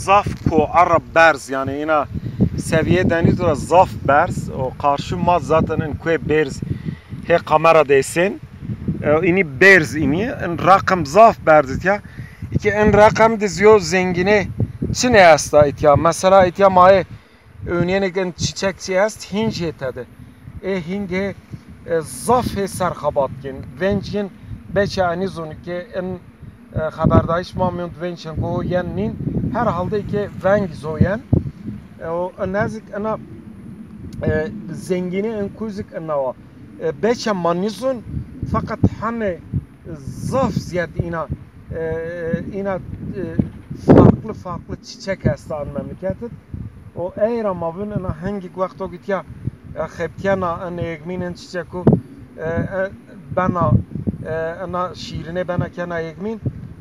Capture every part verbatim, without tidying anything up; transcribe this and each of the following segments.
Zaf ko ara berz, yanî îna sevîye denîz ra zaf berz. O qarşî ma zaten in kuê berz hê kamera de êsên. E, înî berz înî, in reqem zaf berz îtya. Îke in reqem de zî yo zengînê çinê esta îtya. Mesela îtya ma yê ewnîyenê ke in çîçek çî est, hînc hê tede. Ê hînge, e, zaf hê ser xebat kên. Venc yin beçe enî zûn ke in, e, xeberdayîş ma mîyon di venc hingo yen nîn. Herhalde ke veng zo yen. E, o, e, nezik ina, e, zengînê in kuzik ina wa. E, beçe ma nîzûn, feqet heme zaf zîyad îna, e, îna, e, farklı farklı çîçek esta in memleket id. O ey ra ma vûn ina hingik wexto gîtya, e, xebkena in êgmîn in çîçeku, e, e, bena, e, ina şîrînê bena kena êgmîn,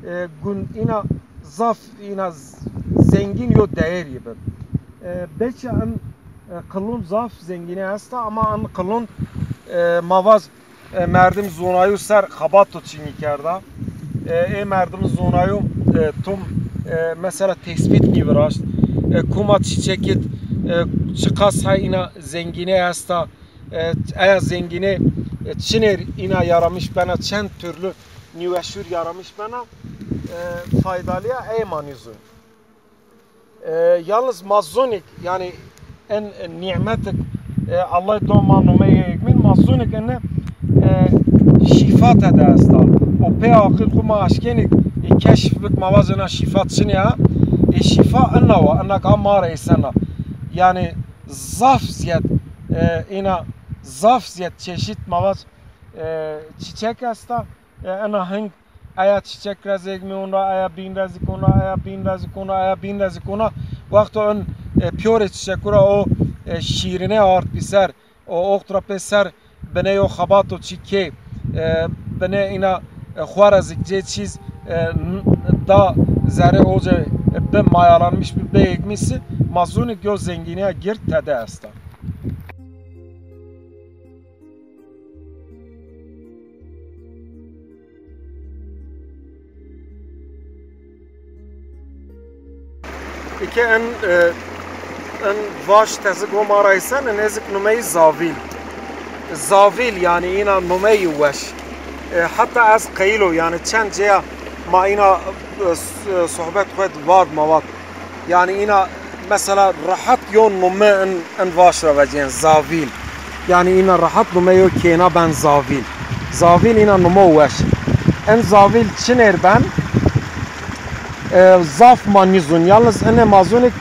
e, gun îna zaf îna z-, zengîn yo değerî bin. E, beçe in, e, qilûn zaf zengînê esta ama in qilûn, e, ma vaz e, merdim zonayû ser xebato çînî kerda. E, ê merdim zonayû, e, tum, e, mesela tespît nîviraşt. E, kuma çîçekit, e, çiqas hay îna zengînê esta, e, eya zengînê, e, çinêr îna yaramiş bena, çend türlü nîweşûr yaramiş bena, e, faydalîya ey ma nîzûn. E, yalnız ma zûnik, yanî en, en nîmetik, e, Allah do ma numeyê êgmîn, ma zûnik ene, e, şîfa tede esta. O pê aqil xu ma aşkenîk, e, keşf bik ma vazena şîfa çinê ya. E, şîfa ina wa, ina ka ma ra êsena. Yanî zaf zîyad, e, îna zaf zîyad çeşît ma vaz, e, çîçek esta. E, ina hing eya çîçek ra zêgmî ona, eya bîn ra zî kona, eya bîn ra zî kona, eya bîn ra zî kona. Wexto in, e, pîyorê çîçeku ra o, e, şîrîne ard pîser, o oxt ra pêser binê yo xebato çî kê, e, binê îna, e, xo ra zî cê çîz, e, n-, da zerê oce, e, bi mayalanmiş bi, bi êgmî si, ma zûnik yo zengînîya gird tede esta. Îke en, e, en vaş tezik o ma ra êsen, en ezik numeyî Zavîl. Zavîl, yanî îna numeyî weş. E, heta ez qeyil o, yanî çend cêya ma îna, e, s-, e, sohbet xwu id vard ma vat. Yanî îna mesela rehet yo nume in, in vaş ra vecîyen, Zavîl. Yanî îna rehet nume yo kêna ben Zavîl. Zavîl îna numo weş. In Zavîl çinêr ben, e, zaf ma nîzûn. Yalnız inê ma zûnik,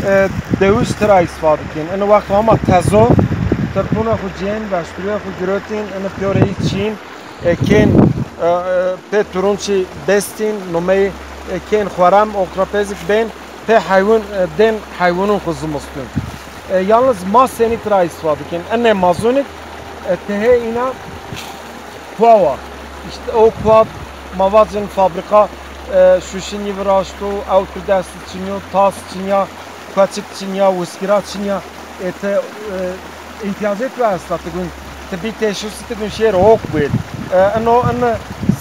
e, dewij tira îstifade kên. Inê wext hema tezo, tirpûna xwu cên, veştirûya xwu girotîn, inê pîyorê î çîn. E, kên, e, e, pê turunçî bestîn, numeyî, e, kên xwerem, oqrapêzik bên, pê heywûn, e, dên heywûnûn xwu zimistûn. E, yalnız ma senî tira îstîfade kên. Enê ma zûnîk, e, tehê îna kuwa wa. Îşte o kuwa ma vacin fabrîka, e, şuşî nîviraşto, ew tu destî çinyo, tas çinya, kueçik çinya, wiskîra çinya. E, ti, e, îhtîyacê tu esta, ti gun tibî teşhusî ti gun şêr ok bûyêr. E, ino, in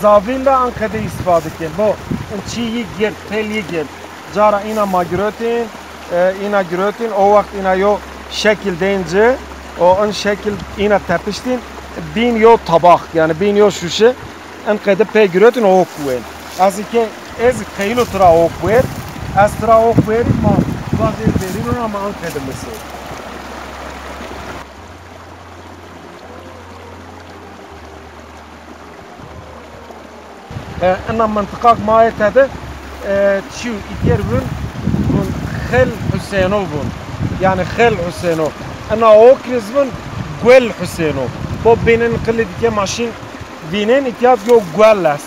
zavîn ra in qede îstîfade kên. Bo, in çî yî gird, pel yî gird. Cara îna ma girotîn, e, îna girotîn, o wext îna yo şekil dên ci, o in şekil îna tepiştîn, bîn yo tabax, yanî bîn yo şuşe. En qede pê girotîn ok wên. Ez ke ez qeylo tira ok wêr. Ez tira ok wêrî ma vazê verîno ama en qede misê. E, ina mintiqak ma yê tede, e, çîw îtyer vun, vun Xel Husêno vun. Yanî Xel Husêno. Ina ok riz vun Guel Husêno. Bo bînin qilî dike maşîn vînên îtya yo guel est.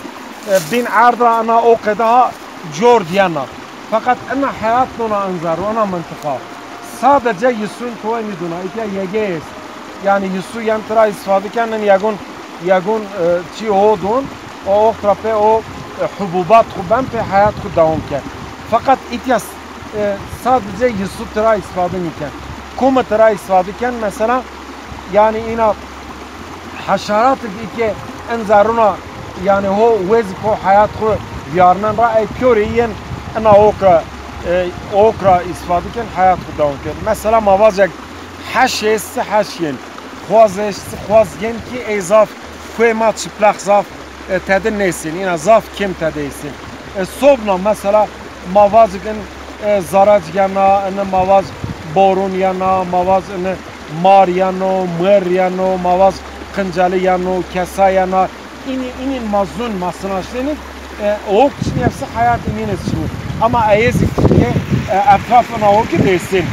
E, bîn erd ra ina o qede ha cor dîyena. Feqet ina heyat dona in zerr û ina mintiqa. Sadece yisûn towe nîdona, îtya yege est. Yanî yisû yen tira îstîfade ken, in yegun, yegun, e, çî ho don, o oxt ra pê o, e, hububat xwu ben pê heyat xwu dewam ken. Feqet îtya, e, sadece yisû tira îstîfade nîken. Kumi tira îstîfade ken, mesela, yanî îna heşaratik î ke en zerrûna, yanî ho wezî ko heyat xwu vîyarnen ra ey pîyorê yên ina ok ra, E, ok ra îstîfade ken, heyat xwu dewam ken. Mesela ma vacek heş êst, heş yên. Xwaz êst, xwaz yên kî ey zaf, kuê ma çiplaq zaf, e, tedi nêsên. Îna zaf kêm tedi êsên. E, sobna mesela ma vacik in, e, zarac yena, ini ma vac borun yena, ma vac ini mar yeno, mwer yeno, ma vac qinceli yeno, kesa yena. Înî, înîn ma zûn, ma sinaştênî, e, ok çinî, hepsi heyat înîn ez çinî. Ama eyê zî Tirkîye, e, etraf ina ok id êsên.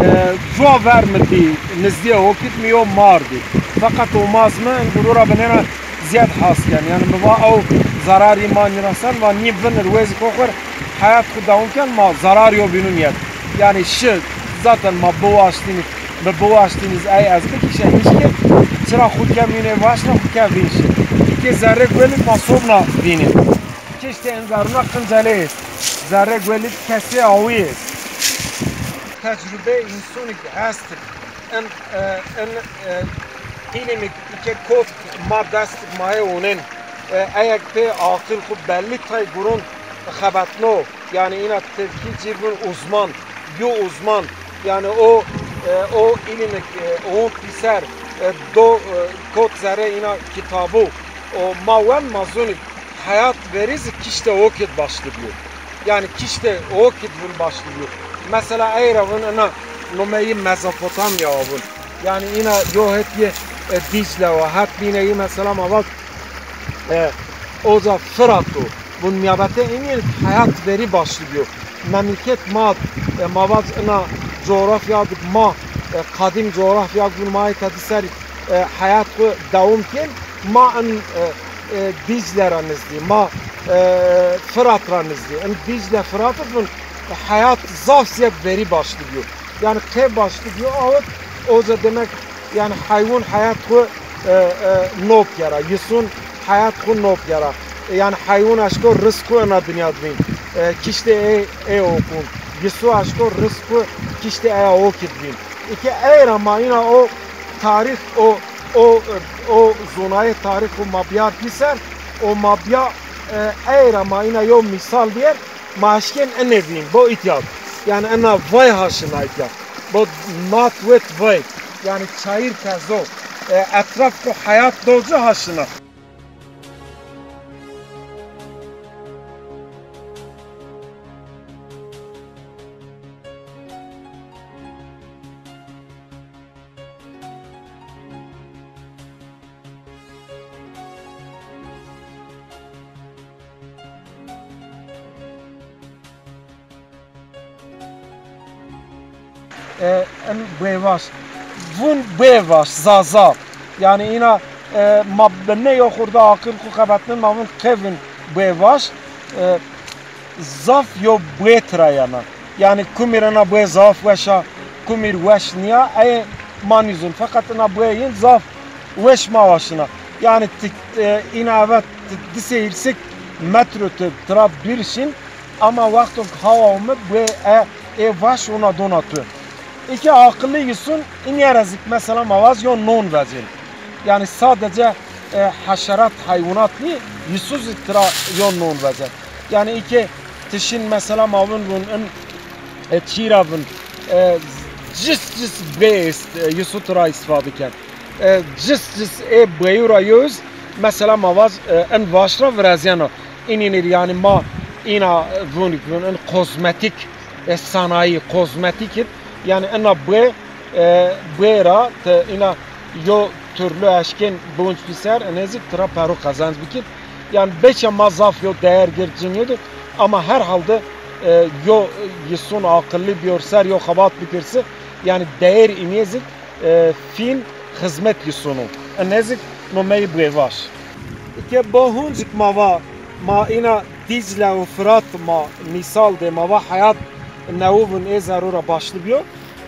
E, cuwa ver mi dî, nizdîyê ok id mi yo mar dî. Feqet o maz mi in guru ra binêna zîyad has ken. Yanî mi va ew zerarî ma nîrasen, va nî vinir wê zî koxwer heyat xwu dewam ken, ma zerar yo bînûn yet. Yanî şi zaten ma biwaştînî, mi biwaştînî zî ey ez bikişe hîşkê, çira xwu ke mînê vaşna xwu ke vîn şi. Îkê zerrê guelî ma sobna vînê. Kiştê in zerrûna qincelê est. Zerrê guelî kesê awî est. Tecrube însûnî est. In, e, in, e, îlîmî ke kot ma dest ma yê onin. E, eyek pê aqil xwu belli tay gurun xebetno. Yanî îna tirkî cî vûn uzman, yo uzman. Yanî o, e, o îlîmik, e, on pîser, e, do, e, kot zerrê îna kitabu. O ma wen ma zûnî heyat verî zî kiştê ok id başlî bîyo. Yanî kiştê ok id vûn başlî bîyo. Mesela ey ra vûn ina numeyî Mezopotamya vûn. Yanî îna yo het yê, e, Dîcle wa, het bîne yî mesela ma vat, e, oca Firat o. Vûn mîyabete înî heyat verî başlî bîyo. Memleket ma, e, ma vat ina coğrafya dik ma, e, qedîm coğrafya vûn ma ê tedî serî, e, heyat xwu dewam kên. Ma in, e, e, Dîcle ra nizdî, ma, e, Firat ra nizdî. In Dîcle Firat id vûn heyat zaf zîyad verî başlî bîyo. Yanî qey başlî bîyo, awit oca demek, yanî heywûn heyat xwu, e, e, no bikera, yisûn heyat xwu no bikera. E, yanî heywûn eşko rizq xwu ina dinya di vîn. E, kiştê ê, ê ok ûn. Yisû eşko rizq xwu kiştê eya ok id vîn. Îke ey ra ma îna o tarîx, o, o, o zonayê tarîx û ma bîya pîser, o ma bîya, e, ey ra ma îna yo mîsal bîyer, ma eşkên inê vîn, bo îtya. Yanî ina vay ha şina îtya. Bo nat wet vay. Yanî çayîr tezo. E, etraf xwu heyat do ci ha şina. E, in Bêvaş. Vûn Bêvaş, Zaza. Yanî îna, e, ma binê yo xurda aqil xwu xebetnin, ma vûn qevin Bêvaş. E, zaf yo bê tira yena. Yanî kumîr ina bê zaf weş a, kumîr weş nîya, ey ma nîzûn. Feqet ina bê yin zaf weş ma wa şina. Yanî ti, e, îna eve ti di sey hîrsek metro ti tira bîr şin, ama wexto ke hawa ome bê e, ê vaş ona dona tu. Îke aqilli yisûn inî ra zik mesela ma vaz yo non vecên. Yanî sadece, e, heşerat, heywunat nî, yisû zik tira yo non vecen. Yanî îke ti şin mesela ma vûn vûn in, e, çî ra vûn, e, cis cis bê est, e, yisû tira îstîfade ken. E, cis cis ê bêyû ra yo iz, mesela ma vaz, e, in vaş ra virazîyeno. Înînî yanî ma îna, e, vûn vûn in kozmetîk, e, sanayî, kozmetîk id. Yanî ina bê, e, bê ra ti ina yo türlü eşkên bonc pîser, inê zik tira pero qezenc bikî. Yanî beşa ma zaf yo değer gird ci nêdo, ama herhalde, e, yo yisûn aqilli bîyor ser yo xebat bikirsi, yanî değer înê zik, e, fîn xizmet yisûn o. Inê zik nomeyî Bêvaş. Îke bo huncik ma va, ma îna Dîcle û Firat ma mîsal dê, ma va heyat newû vûn ê zerrû ra başlî bîyo.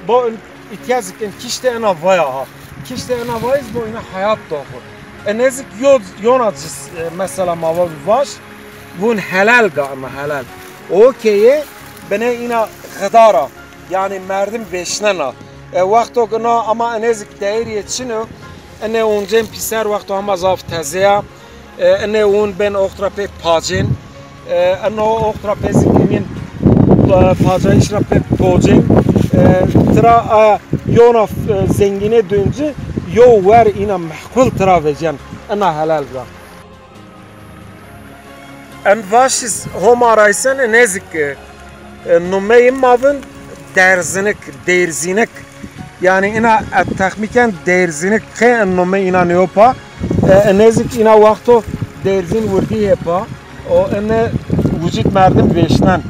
Bo in, îtya zik in kiştê ina vaya ha. Kiştê ina vayîz bo ina heyat do xwu. Inê zik yo, yona cis, e, mesela ma va vaş, vûn helal ga ina helal. O keye binê ina xidara. Yanî merdim vêşnena. E, wexto ke na ama inê zik değerî yê çin o, inê oncên pîser wexto hema zaf teze ya. E, inê un bên oxt ra pê pacên. E, ino oxt ra pê zik înîn E, pacayîş ra pê pocên, e, tira, e, yona, e, zengînê dûn ci, yo wer îna mehqul tira vecîyen, ina helal ra. Em vaşîz Homa ra îsen, e, nêzik, e, e, numeyî ma vin derzinik, dêrzînik. Yanî ina, e, texmîken dêrzînik qê in nume ina nêyo pa. E, e, nêzik ina wexto dêrzîn wirdî hê pa. O ine wucît merdim vêşnen.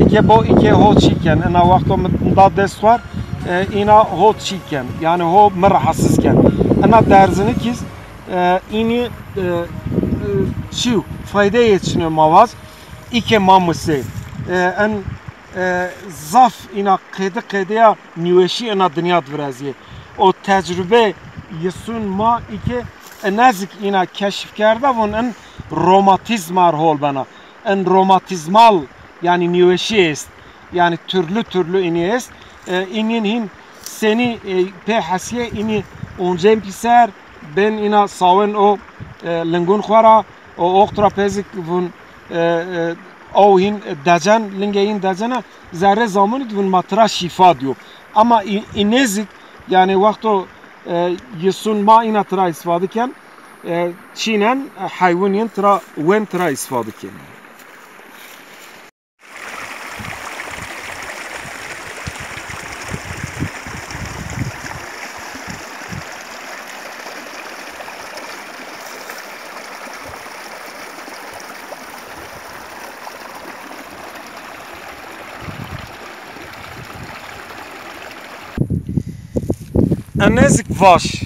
Îke bo îke ho çî ken. Ina wexto mi da dest xwar, e, ina ho çî ken. Yanî ho mi rahatsiz ken. Ina derzinik îz, e, înî, e, e, çî faydeyê çin o ma vaz. Îke ma misê. E, en, e, zaf ina qêdi qêdîya nîweşî ina dinya di virazîyê. O tecrube yisûn ma îke ine zik ina keşifkerda vûn in romatîzmar hol bena. In romatîzmal, yanî nîweşî est. Yanî türlü türlü înî est. E, înîn hîn senî, e, pê hesîye înî oncên pîser, bên ina sawen o, e, lingûn xwu ra, o oxt ra pê zik vûn, e, e, aw hîn decen, lingê hîn decena, zerrê zamunî di vûn ma tira şîfa dîyo. Ama î-, înê zik, yanî wexto, e, yisûn ma îna tira îstifade ken, e, çînen, e, heywûn yên tira, wen tira îstifade ken. Ene zik vaş,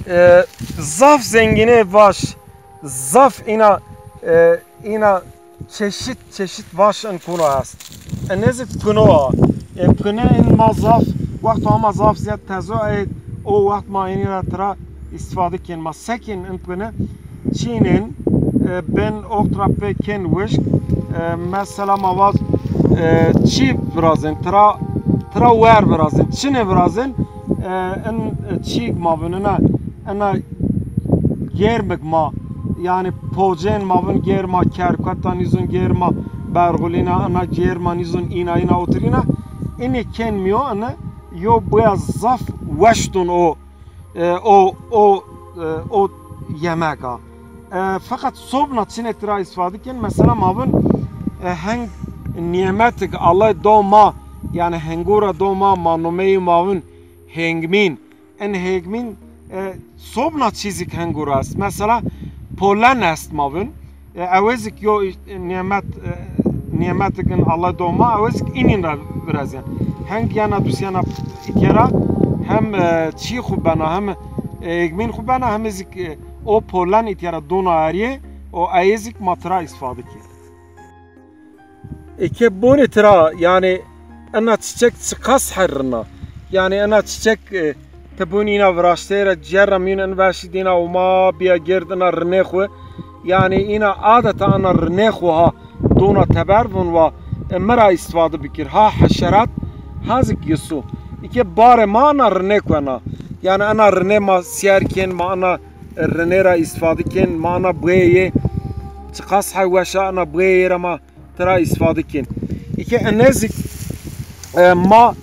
e, zaf zengînê vaş, zaf îna, e, îna çeşit çeşit vaş in kuno est. Ene zik kuno a. E, kune in ma zaf, wexto ama zaf ziyad tezo ey, o wext ma inî ra tira îstifade kên. Ma sekên in kune çînên, e, bên oxt ra pê kên wişk. E, mesela ma vaz, e, çî virazên, tira, tira wer virazên, çinê virazên, e, in, e, çîk ma vinine, ina gêrmik ma, yanî pocên ma vin gêrma, kerketa nîzûn gêrma, berxulîna ina gêrma nîzûn îna îna otirîna. Inî kên mîyo ine yo boya zaf weş dûn o, e, o, o, e, o yemek a. E, feqet sobna çinê tira îstifade kên. Mesela ma vin, e, heng nîmetik Allah do ma, yanî hengûra do ma, ma numeyî ma vin hêngmîn. In hêgmîn, e, sobna çîzik hengû ra est. Mesela polen est ma vin. E, ewêzik yo, e, nîmet, e, nîmetik in Allah do ma, ewêzik inîn ra virazîyen. Heng yena dusîyena îtya ra hem, e, çî xwu bena, hem, e, hêgmîn xwu bena, hem zik, e, o polen îtya ra dona erîyê, o ewêzik ma tira îstifade kî. Eke bonê tira, yanî ena çiçek çiqas herrina. Yanî ena çiçek, e, ti bûn îna viraşteyê ra cîyer ra mîn in veşî dîna ûma bîya gêrd ina rinê xwu. Yanî îna adeta ina rinê xwu ha dona teber vûn wa, e, mi ra îstifade bikir. Ha heşerat, ha zik yisû. Eke barê ma ina rinê kuena. Yanî ina rinê ma sîyer kên, ma ina rinê ra îstifade kên, ma ina buyê yê çiqas hay weş a, ina buyê yê ra ma tira îstifade kên. Îke ene zik, e, ma,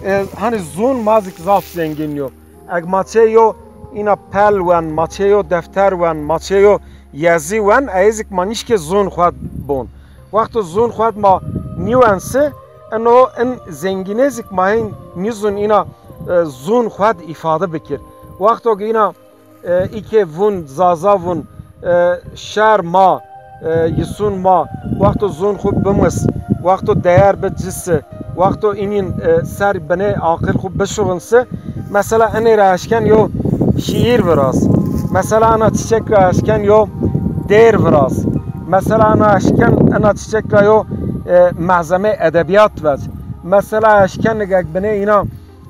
e, hanî zûn ma zik zaf zengîn yo. Eg ma çê yo îna pel wen, ma çê yo defter wen, ma çê yo yezî wen, ey zik ma nîşkê zûn xwed bon. Wexto zûn xwed ma nîwen se, ino in zengînê zik ma hên nîzûn îna, e, zûn xwed îfade bikir. Wexto ki îna e, îkê vûn, zaza vûn, e, şer ma, e, yisûn ma, wexto zûn xwu bimis, wexto deyer bi cisi, wexto înîn, e, ser binê aqil xwu bişuxinsi, mesela inê ra eşken yo şîîr viraz. Mesela ina çiçek ra eşken yo dêr viraz. Mesela ina eşken, ina çiçek ra yo, e, malzemê edebîyat vec. Mesela eşken eg binê îna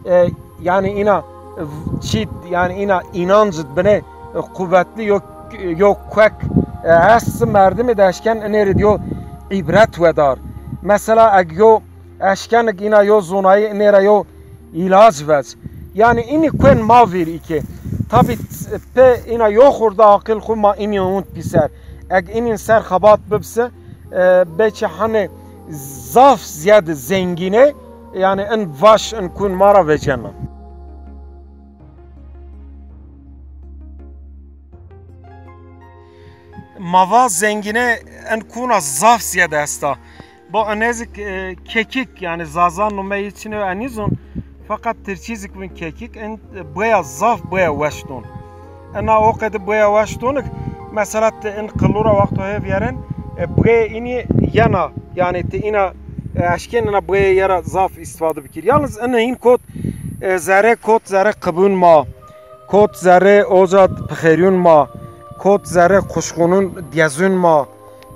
e, yanî îna, e, çî, yanî îna înancit binê, e, quwetlî yo, yo kuek, e, est, merdimî de eşken inê rê yo îbret wedar. Mesela eg yo eşkenik îna yo zonayî inê ra yo îlac vec. Yanî înî kuen ma vîr îkê. Tabî pê îna yo xurda aqil xwu ma înî ont pîser. Eg înîn ser xebat bibse, e, belkî hanê Zaf ziyade zengîne, yanî in vaş in kûn ma ra vecena. Ma va zengîne in kûna zaf ziyade esta. Bo enê zik, e, kekik, yanî Zaza nume yî çin o, ez nîzon. Feqet tirkî zik vûn kekik, in, e, bêya zaf bêya weş don. Ina o qede bêya weş donik, mesela ti in qilû ra wexto hê vîyeren, e, bêyê înî yena, yanî ti îna, e, eşkên ina bêyê yê ra zaf îstifade bikir. Yalniz ina hîn kot, e, zerê kot zerê qibûn ma, kot zerê oca pixêrîyûn ma, kot zerê quşxûnûn diyezûn ma,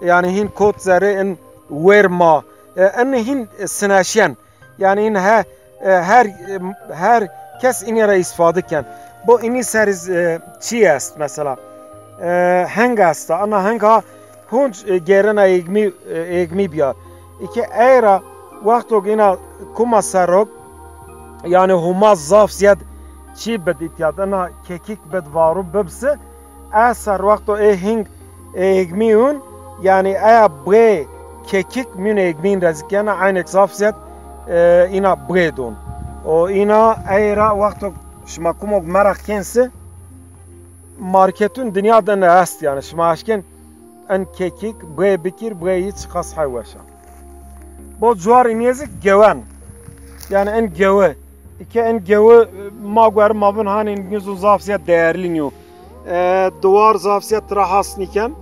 yanî hîn kot zerê in wêr ma, e, in hîn sineşyen. Yanî in he, e, her, e, her kes inî ra îstifade ken. Bo inî ser iz, e, çî est mesela. E, heng esta. Ana heng ha hunc, e, gêrena êgmî, e, êgmî bîya. Îke ey ra wexto ina kuma serok, yanî huma zaf ziyad çî bid îtya de, ina kekik bid varu bibsi, e ser wexto ê hing ê êgmîyûn, yanî eya bê kekik mîyûn êgmîyûn ra zî kena, eynek zaf ziyad, e, ina bê don. O ina ey ra wexto şima kumok meraq kensi, marketûn dinya de ne est, yanî şima eşkên en kekik bê bikir, bê yî çiqas hay weş a. Bo cuar înî zî gewen. Yanî en gewe. Îke en gewe, e, ma guer ma vin hanî nîzon zaf ziyad değerli nîyo. E, duwar zaf ziyad tira has nîken.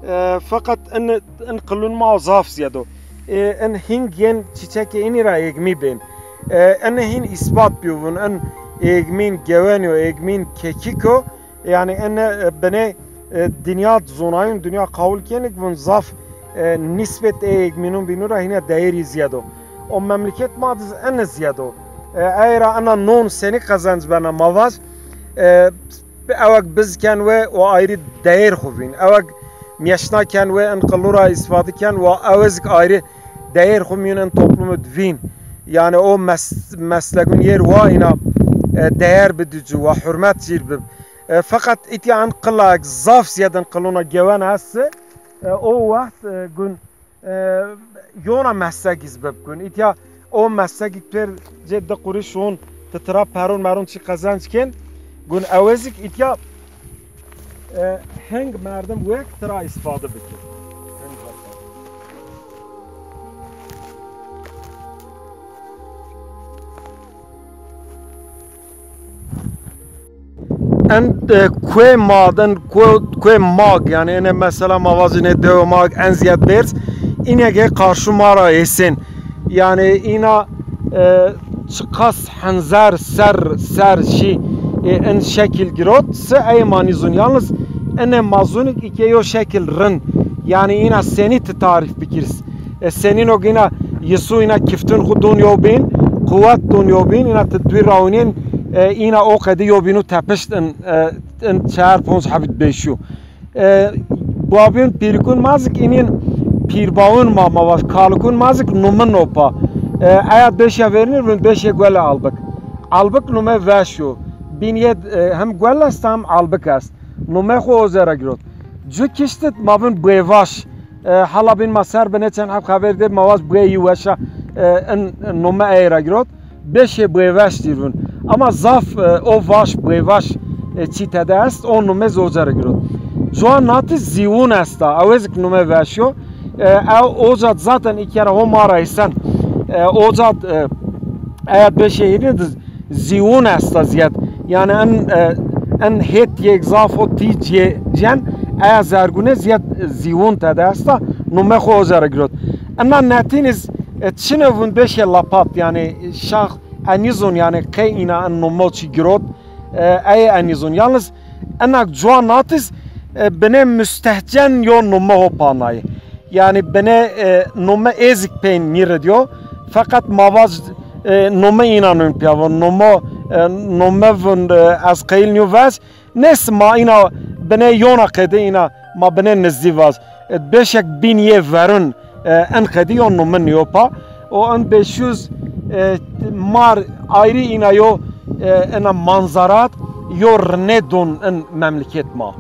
E, feqet in, in qilûn ma zaf ziyad o. E, in hing yên çîçekê inî ra êgmî bên. E, in hîn îspat bîyo vun, in êgmîn gewen o, êgmîn kekik o. Yanî ene, e, binê, e, dinya zonayûn, dinya qawul kênik vun zaf, e, nisbet ê êgmînûn bînû ra hîna değerî ziyad o. O memleket ma diz ene ziyad o. E, ey ra ena non senî qezenc bena ma vaj. E, ewek biz ken we o ayrı değer xu vîn. Ewek mîyeşna ken we en qilû ra îstifade ken wa ew zik ayrı değer xu mîyûn en toplumu vîn. Yanî o mes-, meslegûn yer wa ina, e, değer bidicû wa hurmet cîr bib. E, feqet îtya en qilak zaf ziyad en qilûna gewen est, e, o wext, e, gun, e, yona meslek iz bib gun. Îtya o meslek ik pêr cê di qurîş on ti tira peron meron çi qezenc kên. Gun ewezik îtya, e, heng merdim wek tira îstifade bikir. En, e, kuê ma, en kuê, kuê mag, yanî ene mesela ma vajîne dewe mag en ziyad berz, inege karşı ma ra êsên. Yanî ina, e, çiqas henzer ser, ser şî, e, en şekil girot, se ey ma nîzun. Yalnız ene ma zunik îke yo şekil rind. Yanî ina senî ti tarîf bikirs. E, senîno gina Yisû ina kiftun xu don yo bîn, quwet don yo bîn, ina ti dû rawinên, e, ina o qedî yo bînû tepişt in, e, in çar ponc hebit beşû. E, babîn pîrikûn ma zik înîn pîrbawûn ma, ma vaj kalikûn ma zik numin o pa. E, eya beşa vernî vûn beşê guele albik. Albik nume veş o. Bîn yê, e, hem guel est hem albik est. Nume xu oze ra girot. Cu kiştit ma vûn bêvaş. E, hala bîn ma ser binê çend heb xever dê ma vaj bê yî weşa, e, in, in nume ey ra girot. Beşê bêveş dîr vûn. Ama zaf, e, o vaş, bêvaş, e, çî tede est, o nume zî oca ra girot. Cuwa nati zîwûn esta, ew zik nume veş o. E, ew oca zaten îkera ho ma ra esen. E, oca, e, eya beşê hîrîne de zîwûn esta ziyad. Yanî en, e, en hêt yek zaf o tî cê-, cen, eya zergûne ziyad zîwûn tede esta, nume xo oca ra girot. Ena netîniz, e, çine vûn beşê lapat, yanî şax, e, nîzon, yanî qey îna en numo çi girot, e, ey e nîzon. Yalnız enak cuwa natiz, e, bine müstehcen yo nume ho panayê. Yanî bine, e, nume êzik pey nîridiyo. Feqet ma vaj, e, nume îna nûn pîya vûn. Numo, e, nume vûn, e, ez qeyil nîyo vez. Nês ma îna bine yona qedê îna ma bine nizdî vaz. E, beşek bîn yê verun, e, en qedî yo nume nîyo pa. O en beşûz, e, mar ayrî îna yo, e, ena manzarat yo rine don en memleket ma.